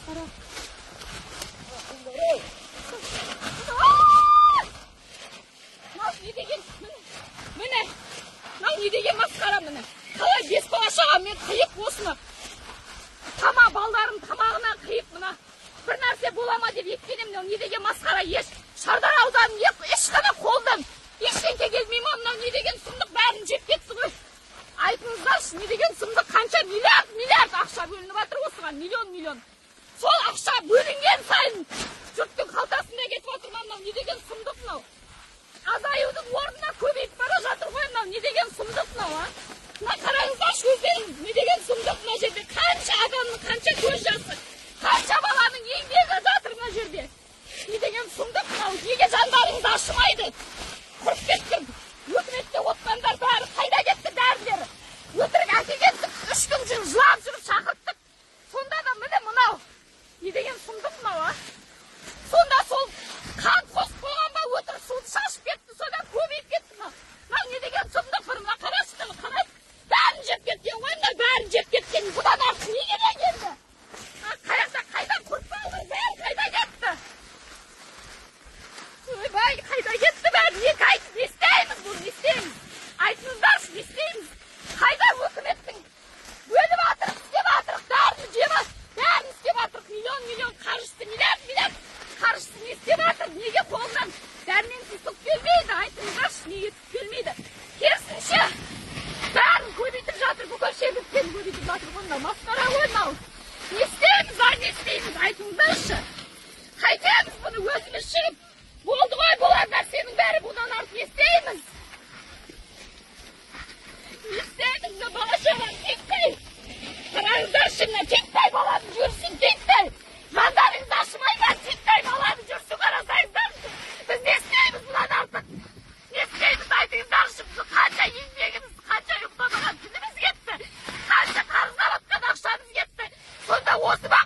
Масқара. Мынау не деген, міне, мынау не деген масқара, міне. Қалай 5 бала шағамен қиып осыны. Тама балдарын тамағынан қиып, мына бір нәрсе бола ма деп еткенім, мынау не деген масқара, еш Шардара ауданының ешқандай қолдан ештеңке келмей ма, мынау не деген сұмдық, бәрін жеп кетті ғой. Айтыңыздаршы, не деген сұмдық, қанша миллиард миллиард ақша бөлініп жатыр осыған, миллион миллион. Сол ақша бөлінген сайын жұрттың қалтасында кетіп жатыр ма, мынау не деген сұмдық мынау. Азаюдың орнына көбейіп бара жатыр ғой, мынау не деген сұмдық мынау, а? Мына қараңыздаршы өздеріңіз, не деген сұмдық мына жерде, қанша адамның қанша көз жасы, қанша баланың еңбегі жатыр мына жерде. Не деген сұмдық мынау, неге жандарыңыз ашымайды? Құрып кеткен өкіметте отқандар бәрі қайда кетті дәрілері? Өтірік әкелгенсіп 3 күн жүріп жылап жүріп шақырттық. Сонда да міне мынау не деген сұмдық мынау, а? Сонда сол қан қосып қойған ба, өтірік суды шашып кетті, содан көбейіп кетті мынау. Мынау не деген сұмдық бір, мына қарашы, мына қарай, бәрін жеп кеткен ғой, мына бәрін жеп кеткен. Бұдан артық не керек енді? Қаяқта қайдан құрып қалды, бәрі қайда кетті? Ойбай, қайда кетті бәрі? Не айтып, не істейміз бұны, не істейміз? Айтыңыздаршы, не істейміз? Қайда өкіметтің бөліп жатырық, істеп жатырық, бәрін жеп, бәрін істеп жатырық, миллион миллион қаржысы, миллиард миллиард қаржысы не істеп жатыр? Неге қолынан дәрменсіз түк келмейді? Айтыңыздаршы, неге түк келмейді? Керісінше, бәрін көбейтіп жатыр, бүкіл шегірткені көбейтіп жатыр ғой, мынау масқара ғой мынау. Не істейміз бар, не істейміз? Айтыңыздаршы. Қайтеміз бұны өзіміз шығып? Болды ғой болар нәрсенің бәрі, бұдан артық не істейміз? Не істейміз? Мына бала шағаның титтей. Қараңыздаршы, мына титтей баланың жүрісін, титтей. Жандарыңыз ашымай ма, титтей баланың жүрісін қарасаңыздаршы. Біз не істейміз бұдан артық? Не істейміз, айтыңыздаршы, біз қанша еңбегіміз, қанша ұйықтамаған түніміз кетті, қанша қарызға батқан ақшамыз кетті. Сонда осы ба